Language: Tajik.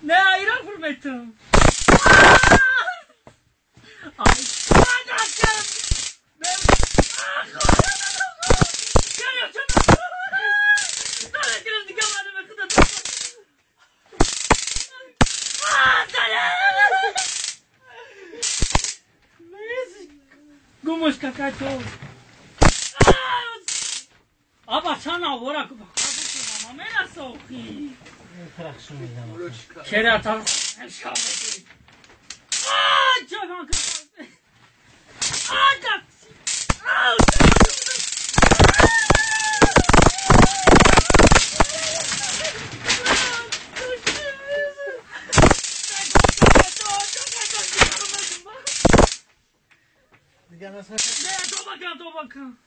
Ne ayran fırmetim. Гумуш какато. Аба чана вора мамена сохи. Керата шабе. А чана А да. А Дигар Не, доба кан, доба кан.